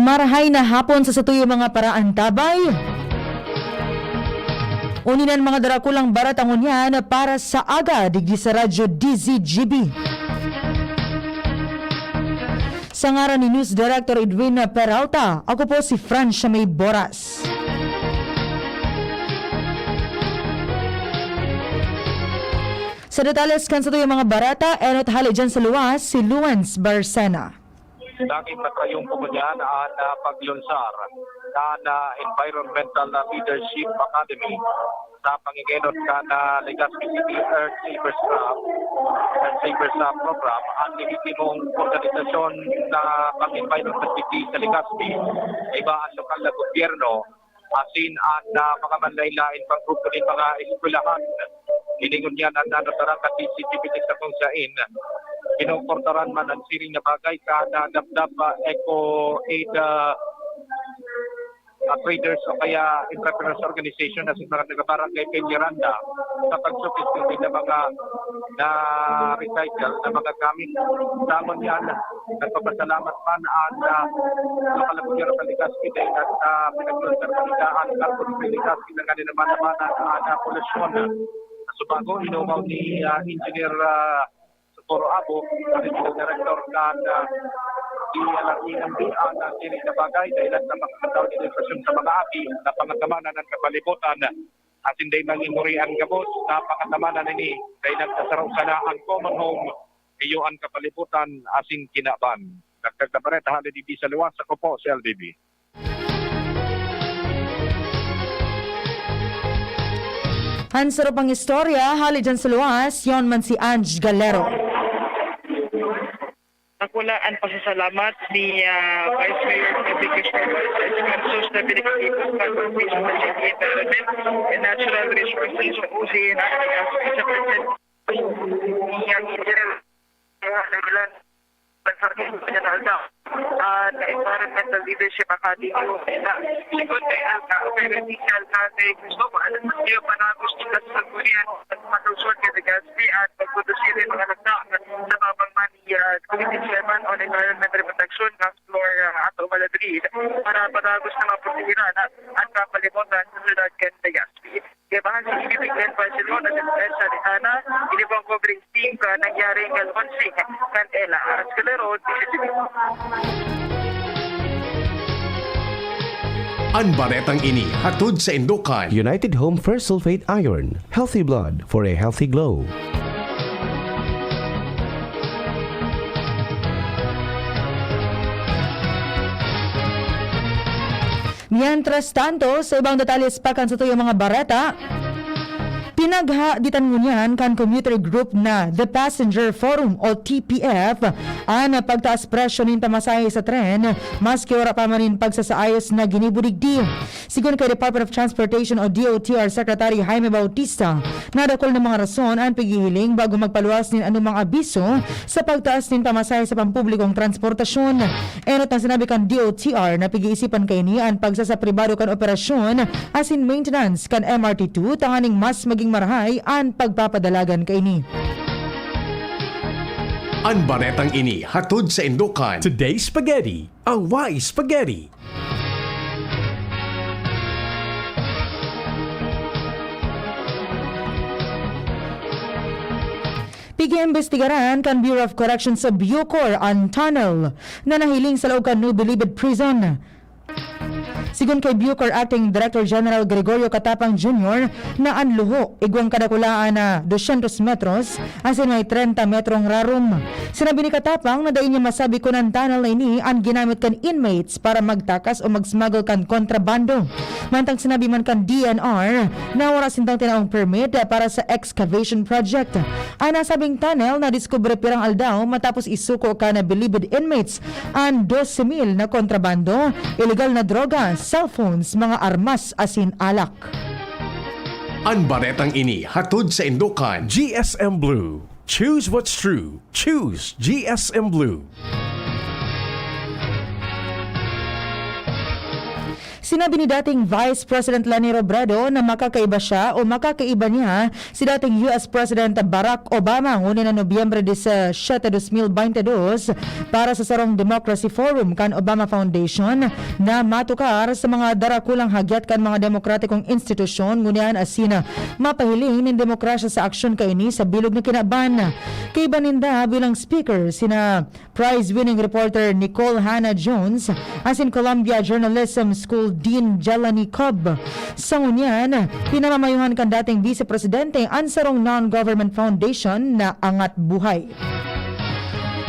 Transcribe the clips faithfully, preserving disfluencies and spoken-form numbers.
Marahay na hapon sa satuyang mga paraantabay. Uni na an mga darakulang bareta ngunyan para sa aga digdi sa Radyo D Z G B. Sa ngaran ni News Director Edwin Peralta, ako po si Francia May Boras. Sa detalles kan satuyang mga bareta, enot hali dyan sa luwas, si Luans Barcena. Daging matayong kumunyan an, ah, paglunsar kan, ah, Environmental, ah, Leadership Academy sa pangengenot kan, ah, Legazpi City Earth Savers Club, Earth Savers, ah, Program, an lehitimong organisasyon na pang-environment digdi sa Legazpi, iba an lokal na gobyerno, asin an, ah, mga manlaen-laen pang grupo nin mga eskwelahan. Ini ngunyan an nanuturan kan D Z G B sa kung sain kinokortaran man an siring na bagay kan, ah, Dapdap, ah, Eco Aid, ah, ah, Traders o kaya Entrepreneurs Organization asin mga taga Barangay Peñaranda sa pagsukis kan mga na-recycle na mga gamit. Sa ngunyan, nagpapasalamat man an, ah, lokal na gobyerno kan Legazpi dahil sa pinagkonserba ninda an carbon-free Legazpi na nganing naman-amanan an, ah, polusyon. Sa subago, inumaw ni, ah, Engineer, ah, Socorro Abo, Regional Director kan, ah, D L R E M B, ang, ah, siring na bagay dahil sa mga katao sa mga aki na pangatamanan an kapalibutan. Asin dai mangingori an gabos na pangatamanan ini, kay nagkasaro sana an common home, iyo an kapalibutan asin kinaban. Dagdag na bareta hali digdi sa luwas, ako po si L D B. An saro pang istorya, hali dyan sa luwas, yon man si Ange Galero. Dakula an pasasalamat ni, ah, Vice Mayor Enrique Escobar sa esfuerzos na pinagtitipon ng Provincial City Environment and Natural Resources o O C E N R sa President ni, ah, Engineer Revelan Bansakin General Daw, ah, na Environmental Leadership Academy o ENA. Sigon kay Alca, Operational Nanay Gusto, ano, iyo panagos kita sa Sanggunian at Matuson kay Legazpi at pagprodusir ng mga nagdaan sa babang man ni, ah, Committee Chairman on Environment Reprotection, Floor, ah, Ato Maladrid, para padagos na maprotehiran an kapalibutan sa syudad kan Legazpi. Kaibahan si City President Barcelona, si Ed Salitana, ini pong covering team kan nangyaring launching kan ENA. Escalero, T V C. An baretang ini hatod sa Indokan. United Home Fersulfate Iron. Healthy blood for a healthy glow. Mientras tanto, sa ibang detalles pa kan satuyang mga bareta, pinaghahaditan ngunyan kan commuter group na The Passenger Forum o T P F an pagtaas presyo nin pamasahe sa tren, maski wala pa man nin pagsasaayos na ginibo digdi. Sigon kay Department of Transportation o D O T R Secretary Jaime Bautista, nadakul na mga rason an paghihiling bago magpaluwas nin anumang abiso sa pagtaas nin pamasahe sa pampublikong transportasyon. Enot na sinabi kan D O T R na pag-iisipan kaini an pagsasapribado kan operasyon asin maintenance kan M R T two tanganing mas maging marahay an pagpapadalagan kaini. An baretang ini hatod sa Indokan. Today's Spaghetti, a wise spaghetti. Pig-iimbestigaran kan Bureau of Corrections sa Bucor an tunnel na nahiling sa laog kan New Bilibid Prison. Sigon kay Bucor Acting Director General Gregorio Catapang Junior na an luho igwang kadakulaan na dosyentos metros asin may trenta metrong rarom. Sinabi ni Catapang na dai niya masabi kun an tunnel na ini an ginamit kan inmates para magtakas o mag-smuggle kan kontrabando. Mantang sinabi man kan D N R na wala sindang tinaong permit para sa excavation project. An nasabing tunnel nadiskubre pirang aldaw matapos isuko kan Bilibid inmates an dose mil na kontrabando, ilegal na droga, cellphones, mga armas asin alak. An baretang ini hatod sa Indokan. G S M Blue. Choose what's true. Choose G S M Blue. Sinabi ni dating Vice President Leni Robredo na makakaiba siya o makakaiba niya si dating U S President Barack Obama ngunyan na Nobyembre disisiete, dos mil baynte dos para sa sarong Democracy Forum kan Obama Foundation na matukar sa mga darakulang hagyat kan mga demokratikong institusyon ngunyan asin mapahiling nin demokrasya sa aksyon kaini sa bilog na kinaban. Kaiba ninda bilang speaker sina prize-winning reporter Nicole Hannah Jones asin Columbia Journalism School Dean Jelani Cobb. Sa ngunyan, pinamamayohan kan dating Vice Presidente an sarong non-government foundation na Angat Buhay.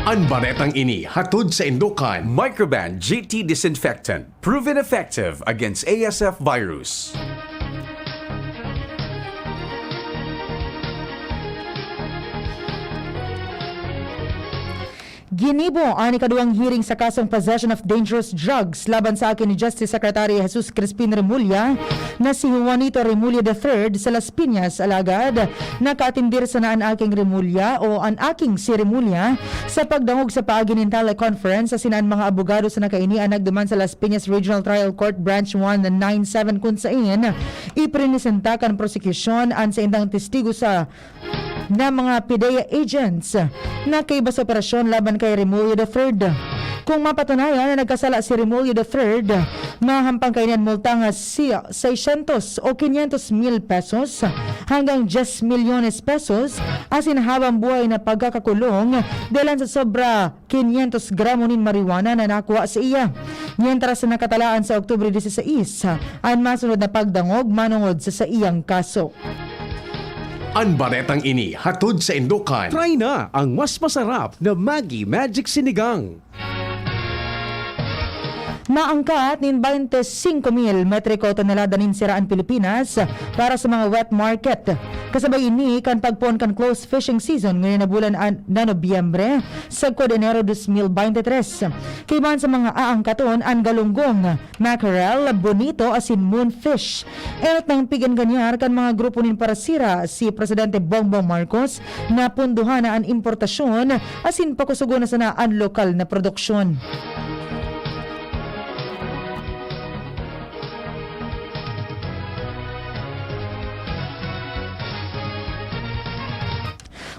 An baretang ini hatod saindo kan Microban G T Disinfectant, proven effective against A S F virus. Ginibo an ikaduwang hearing sa kasong possession of dangerous drugs laban sa aki ni Justice Secretary Jesus Crispin Remulla na si Juanito Remulla the third sa Las Piñas. Alagad, nakaatindi sana an aking Remulla o an aking si Remulla sa pagdangog sa paagi nin teleconference asin an mga abogado sana kaini an nagduman sa Las Piñas Regional Trial Court Branch one nine seven, kun saen iprenesenta kan prosekusyon an saindang testigo sa na mga PDEA agents na kaiba sa operasyon laban kay Remulla the third. Kung mapatunayan na nagkasala si Remulla the third, mahahampang kaini an multa nga si seiscientos o quinientos mil pesos hanggang diez milyones pesos asin habang buhay na pagkakakulong dalan sa sobra quinientos gramo nin marijuana na nakuha sa iya. Mientras na nakatalaan sa Oktubre dieciséis an masunod na pagdangog manongod sa saiyang kaso. An baretang ini hatod saindo kan Try na ang mas masarap na Maggi Magic Sinigang. Maangkat nin baynte singko mil metriko tonelada nin sira an Pilipinas para sa mga wet market. Kasabay ini kan pagpoon kan close fishing season ngunyan na bulan an-, na Nobyembre, sagkod Enero dos mil baynte tres. Kaibahan sa mga aangkaton an galunggong, mackerel, bonito asin moonfish. Enot nang pig-an ganyar kan mga grupo nin parasira si Presidente Bongbong Marcos na punduhan na an importasyon asin pakusugon na sana an lokal na produksyon.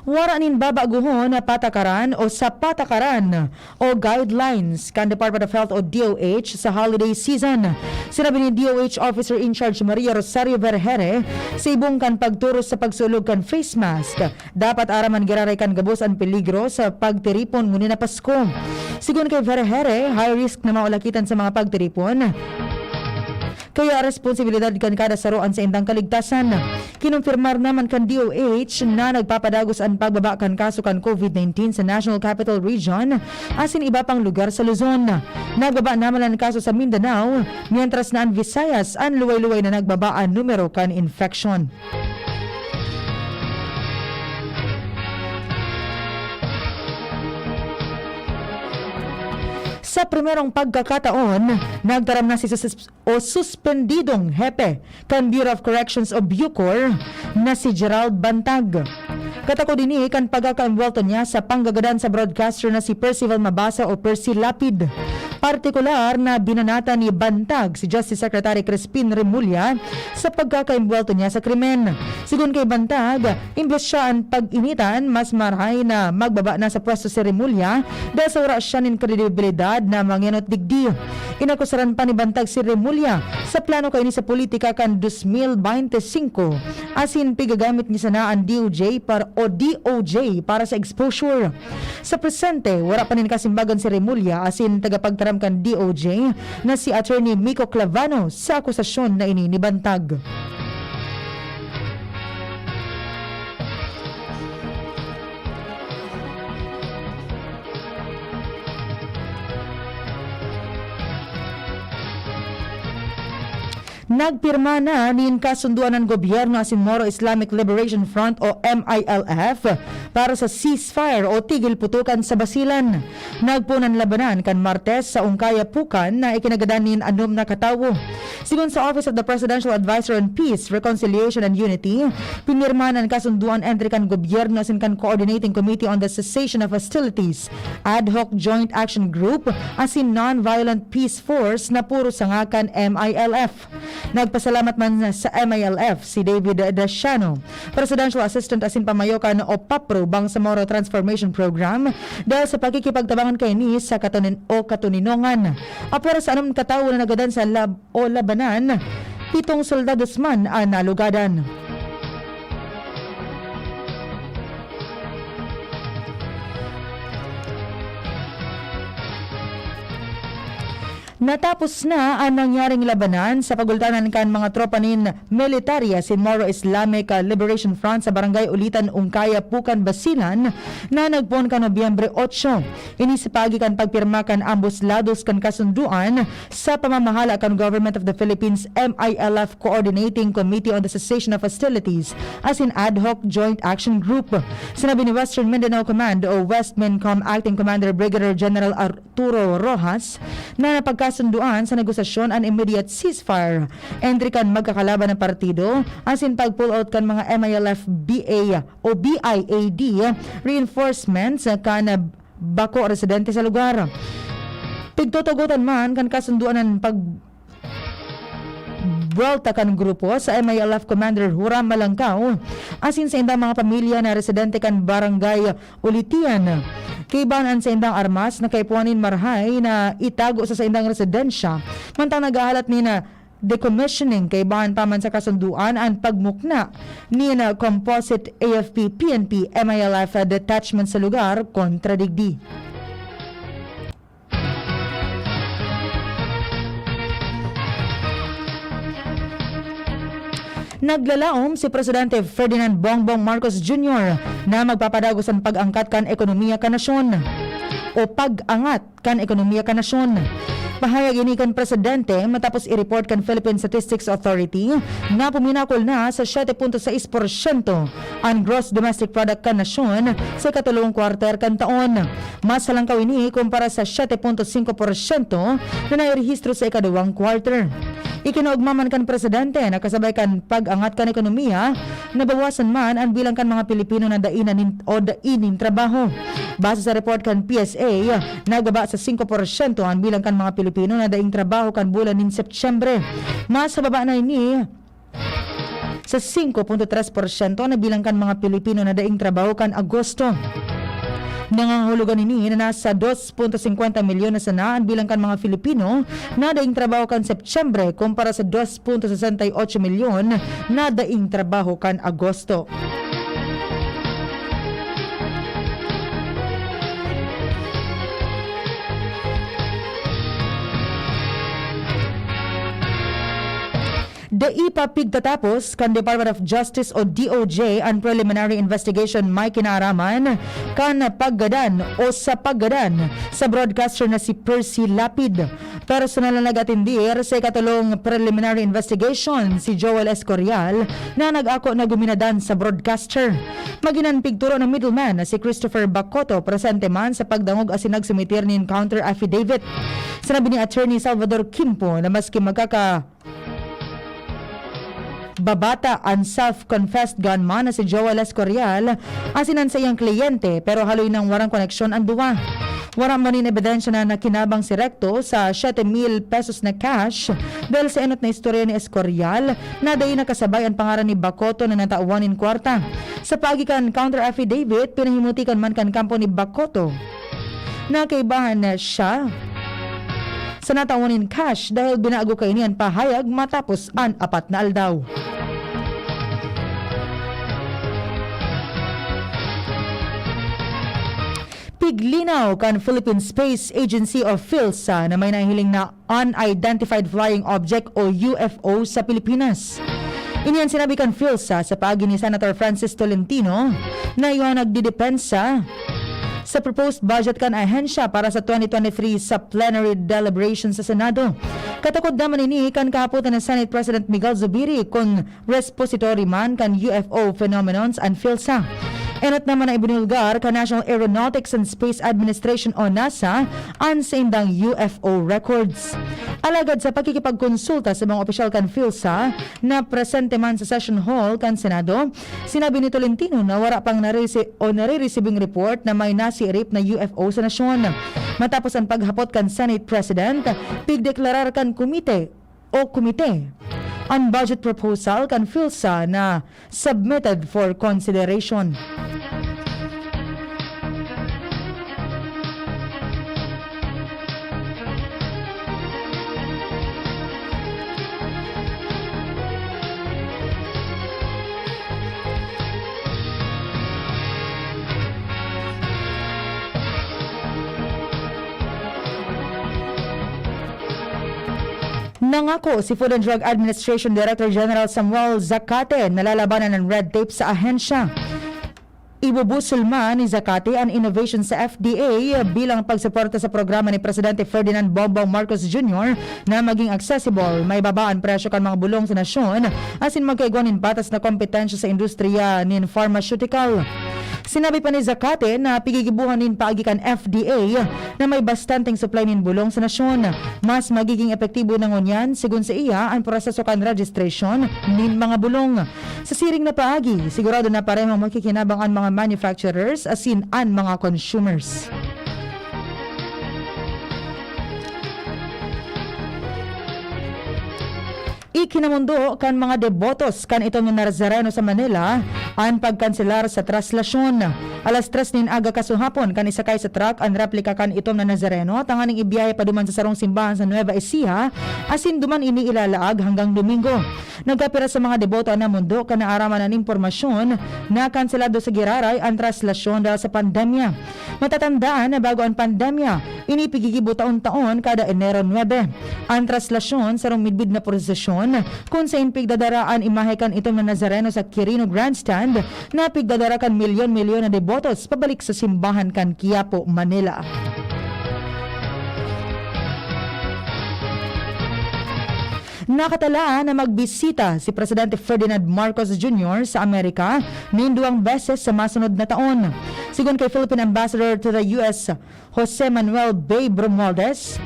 Wara nin babagohon na patakaran o sa patakaran o guidelines kan Department of Health o D O H sa holiday season. Sinabi ni D O H Officer in Charge Maria Rosario Vergere sa ibong kan pagturos sa pagsulog kan face mask, dapat aram an giraray kan gabos an peligro sa pagtiripon ngunyan na Pasko. Sigon kay Vergere, high risk na maulakitan sa mga pagtiripon. Kaya responsibilidad kan kada saro an saindang kaligtasan. Kinumpirmar naman kan D O H na nagpapadagos an pagbaba kan kaso kan COVID nineteen sa National Capital Region asin iba pang lugar sa Luzon. Nagbaba naman an kaso sa Mindanao, mientras na an Visayas an luway-luway na nagbaba an numero kan infection. Sa primerong pagkakataon, nagtaram na si sus- o suspendidong hepe kan Bureau of Corrections o BuCor na si Gerald Bantag. Katakod ini kan pagkakaembwelto niya sa panggagadan sa broadcaster na si Percival Mabasa o Percy Lapid. Partikular na binanatan ni Bantag si Justice Secretary Crispin Remulla sa pagkakaembwelto niya sa krimen. Sigon kay Bantag, imbes siya an pag-initan, mas marahay na magbaba na sa pwesto si Remulla dahil sa wara siya nin kredibilidad na mangenot digdi. Inakusaran pa ni Bantag si Remulla sa plano kaini sa politika kan dos mil baynte singko, asin pigagamit niya sana an D O J para, o D O J para sa exposure. Sa presente, wara pa nin kasimbagan si Remulla asin tagapagtaram kan D O J na si Attorney Mico Clavano sa akusasyon na ini ni Bantag. Nagpirma na nin kasundoan an gobyerno asin Moro Islamic Liberation Front o M I L F para sa ceasefire o tigil putukan sa Basilan. Nagpoon an labanan kan Martes sa Ongkaya Pukan na ikinagadan nin anom na katawo. Sigon sa Office of the Presidential Advisor on Peace, Reconciliation and Unity, pinirmahan an kasundoan entre kan gobyerno asin kan Coordinating Committee on the Cessation of Hostilities, Ad Hoc Joint Action Group, asin Non-Violent Peace Force na puro sanga kan M I L F. Nagpasalamat man sa M I L F si David Daciano, Presidential Assistant asin pamayo kan OPAPRO Bangsamoro Transformation Program, dahil sa pakikipagtabangan kaini sa katunin-, o katuninongan. Apwera sa anom katawo na nagadan sa lab-, o labanan, pitong soldados man an nalugadan. Natapos na an nangyaring labanan sa pagultanan kan mga tropa nin militarya si Moro Islamic, ah, Liberation Front sa Barangay Ulitan, Ungkaya, Pukan, Basilan, na nagpoon kan Nobyembre otso. Ini sa paagi kan pagpirma kan ambos lados kan kasunduan sa pamamahala kan Government of the Philippines, M I L F Coordinating Committee on the Cessation of Hostilities, asin Ad Hoc Joint Action Group. Sinabi ni Western Mindanao Command o West MINCOM Acting Commander Brigadier General Arturo Rojas na napagkasunduan sa negosasyon an immediate ceasefire entre kan magkakalaban na partido asin pag-pull out kan mga M I L F B A o B I A D reinforcements kan bako residente sa lugar. Pigtutugotan man kan kasunduan an pag buwelta kan grupo sa M I L F Commander Huram Malangkaw asin sa indang mga pamilya na residente kan Barangay Ulitian. Kaibahan an saindang armas na kaipuhan nin marahay na itago sa saindang residensya, mantang naghahalat nin decommissioning. Kaibahan pa man sa kasunduan an pagmukna nin composite A F P P N P M I L F detachment sa lugar kontra digdi. Naglalaom si Presidente Ferdinand Bongbong Marcos Junior na magpapadagos an pag-angkat kan ekonomiya kan nasyon o pag-angat kan ekonomiya kan nasyon. Pahayag ini kan Presidente matapos i-report kan Philippine Statistics Authority na puminakol na sa siyete punto sais porsyento an gross domestic product kan nasyon sa ikatulong kwarter kan taon. Mas halangkaw ini kumpara sa siyete punto singko porsyento na nairehistro sa ikaduwang quarter. Ikinaogma man kan presidente na kasabay kan pag-angat kan ekonomiya, nabawasan man an bilang kan mga Pilipino na dai na nin-, o dai nin trabaho. Base sa report kan P S A, nagbaba sa singko porsyento an bilang kan mga Pilipino na daing trabaho kan bulan nin Setyembre. Mas mababa na ini sa singko punto tres porsyento na bilang kan mga Pilipino na daing trabaho kan Agosto. Nangangahulugan ini na nasa dos punto singkwenta milyon na sana an bilang kan mga Filipino na daing trabaho kan Setyembre kumpara sa dos punto sesenta y ocho milyon na daing trabaho kan Agosto. Dai pa pigtatapos kan Department of Justice o D O J an preliminary investigation may kinaaraman kan paggadan o sa paggadan sa broadcaster na si Percy Lapid. Personal na nag-atendir sa ikatulong preliminary investigation si Joel Escorial na nag-ako na guminadan sa broadcaster. Magin an pigturo na middleman na si Christopher Bacoto presente man sa pagdangog asin nagsumitir nin counter affidavit. Sinabi ni Attorney Salvador Quimpo na maski magkaka babata an self-confessed gunman na si Joel Escorial asin an saiyang kliyente, pero haloy nang warang koneksyon an duwa. Wara man nin ebidensya na nakinabang si Recto sa siyete mil pesos na cash dahil sa enot na istorya ni Escorial na dai nakasabay an pangaran ni Bacoto na natawan nin kwarta. Sa paagi kan counter affidavit, pinahimutikan man kan kampo ni Bacoto na kaibahan na siya sa natawan nin cash dahil binago kaini an pahayag matapos an apat na aldaw. Piglinaw kan Philippine Space Agency o PhilSA na may nahiling na unidentified flying object o U F O sa Pilipinas. Ini an sinabi kan PhilSA sa paagi ni Senator Francis Tolentino na iyo ang nagdidepensa sa proposed budget kan ahensya para sa twenty twenty-three sa plenary deliberation sa Senado. Katakod naman ini kan kahapotan ni Senate President Miguel Zubiri kun repository man kan U F O phenomenons an PhilSA. Enot naman na ibinulgar kan National Aeronautics and Space Administration o NASA an saindang U F O records. Alagad sa pakikipagkonsulta sa mga opisyal kan PhilSA na presente man sa session hall kan Senado, sinabi ni Tolentino na wala pang narisi- o naririsibing report na may nasirip na U F O sa nasyon. Matapos ang paghapot kan Senate President, pigdeklarar kan komite o komite an budget proposal kan PhilSA na submitted for consideration. Nangako si Food and Drug Administration Director General Samuel Zacate na lalabanan ang red tape sa ahensya. Ibubusol man ni Zacate an innovation sa F D A bilang pagsuporta sa programa ni Presidente Ferdinand Bongbong Marcos Junior na maging accessible, maibaba an presyo kan mga bulong sa nasyon, asin magkaigwa nin patas na kompetensya sa industriya nin pharmaceutical. Sinabi pa ni Zacate na pigigibohan nin paagi kan F D A na may bastanteng supply nin bulong sa nasyon. Mas magiging epektibo na ngunyan, sigon sa iya, an proseso kan registration nin mga bulong. Sa siring na paagi, sigurado na parehong makikinabang an mga manufacturers asin an mga consumers. Ikinamondo kan mga debotos kan itom na Nazareno sa Manila an pagkanselar sa traslasyon. Alas tres nin aga kasuhapon kan isakay sa truck an replika kan itom na Nazareno tanganing ibiyahe pa duman sa sarong simbahan sa Nueva Ecija, asin duman ini ilalaag hanggang Domingo. Nagkapira sa mga deboto an namondo kan naaraman an impormasyon na kanselado sa giraray an traslasyon dahil sa pandemya. Matatandaan na bago an pandemya, ini pigigibo taon-taon kada Enero nuebe. An traslasyon, sarong midbid na prosesyon, kun sain pigdadara an imahe kan itom na Nazareno sa Quirino Grandstand, na pigdadara kan milyon-milyon na debotos pabalik sa simbahan kan Quiapo, Manila. Nakatalaan na magbisita si Presidente Ferdinand Marcos Junior sa Amerika nin duwang beses sa masunod na taon. Sigon kay Philippine Ambassador to the U S, Jose Manuel Babe Romualdez,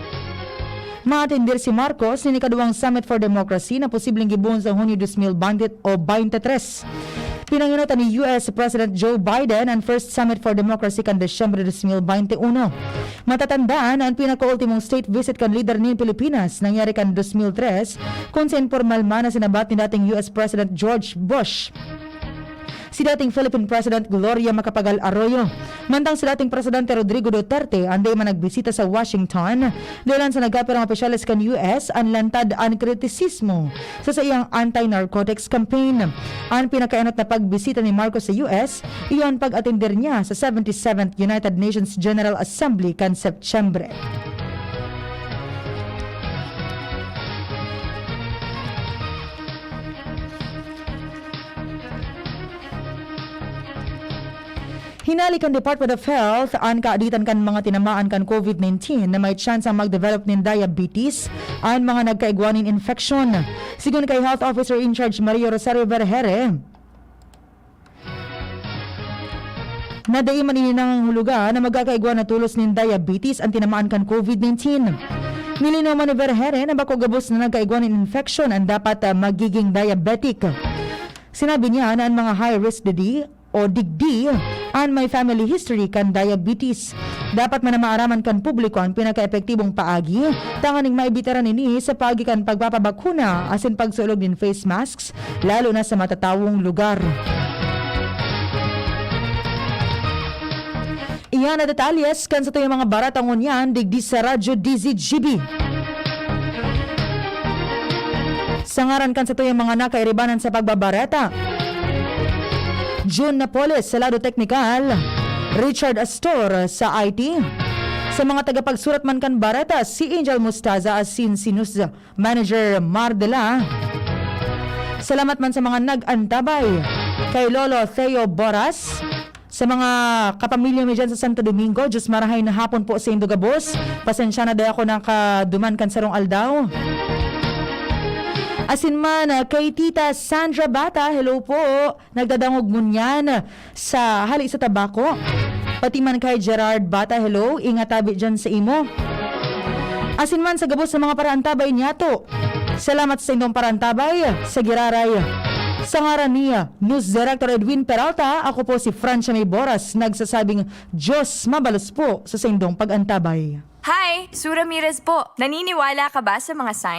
maatendir si Marcos nin ikaduwang Summit for Democracy na posibleng gibohon sa Hunyo dos mil baynte o baynte tres. Pinangenotan ni U S President Joe Biden an First Summit for Democracy kan Disyembre dos mil baynte uno. Matatandaan na an pinakaultimong state visit kan lider nin Pilipinas nangyari kan dos mil tres, kun sain pormal man na sinabat ni dating U S President George Bush si dating Philippine President Gloria Macapagal Arroyo. Mantang si dating Presidente Rodrigo Duterte an dai man nagbisita sa Washington, dahelan sa nagkapirang opisyales kan U S an lantad an kritisismo sa saiyang anti-narcotics campaign. An pinakaenot na pagbisita ni Marcos sa U S, iyo an pag-atender niya sa seventy-seventh United Nations General Assembly kan Setyembre. Hinali kan Department of Health an kaaditan kan mga tinamaan kan COVID nineteen na may tsansang mag-develop nin diabetes an mga nagkaigwa nin infeksyon. Sigon kay Health Officer in Charge Maria Rosario Vergere, na dai man ini nangangahulugan na magkakaigwa na tolos nin diabetes an tinamaan kan COVID nineteen. Nilinaw man ni Vergere na bako gabos na nagkaigwa nin infeksyon an dapat, ah, magiging diabetic. Sinabi niya na an mga high risk digdi o digdi an may family history kan diabetes. Dapat man na maaraman kan publiko an pinakaepektibong paagi tanganing maibitaran ini sa paagi kan pagpapabakuna asin pagsulog nin face masks, lalo na sa matatawong lugar. Iyan na detalye kan satuyang mga bareta ngunyan digdi sa Radyo D Z G B. Sa ngaran kan satuyang mga nakairibanan sa pagbabareta, Jun Napoles sa lado teknikal, Richard Astor sa I T. Sa mga tagapagsurat man kan bareta, si Angel Mostaza asin si News Manager Mar Dela. Salamat man sa mga nag-antabay, kay Lolo Theo Boras, sa mga kapamilya mi dyan sa Santo Domingo, Diyos marahay na hapon po sa indo gabos. Pasensya na, di ako nakaduman kan sarong aldaw. Asin man, ah, kay Tita Sandra Bata, hello po. Nagdadangog ngunyan sa hali sa Tabaco. Pati man kay Gerard Bata, hello. Ingat tabi dyan sa imo. Asin man sa gabos sa mga paraantabay niyato. Salamat sa indong paraantabay sa Giraray. Sa ngaran ni News Director Edwin Peralta, ako po si Francia May Boras, nagsasabing Diyos mabalos po sa saindong pag-antabay. Hi! Su Ramirez po. Naniniwala ka ba sa mga signs?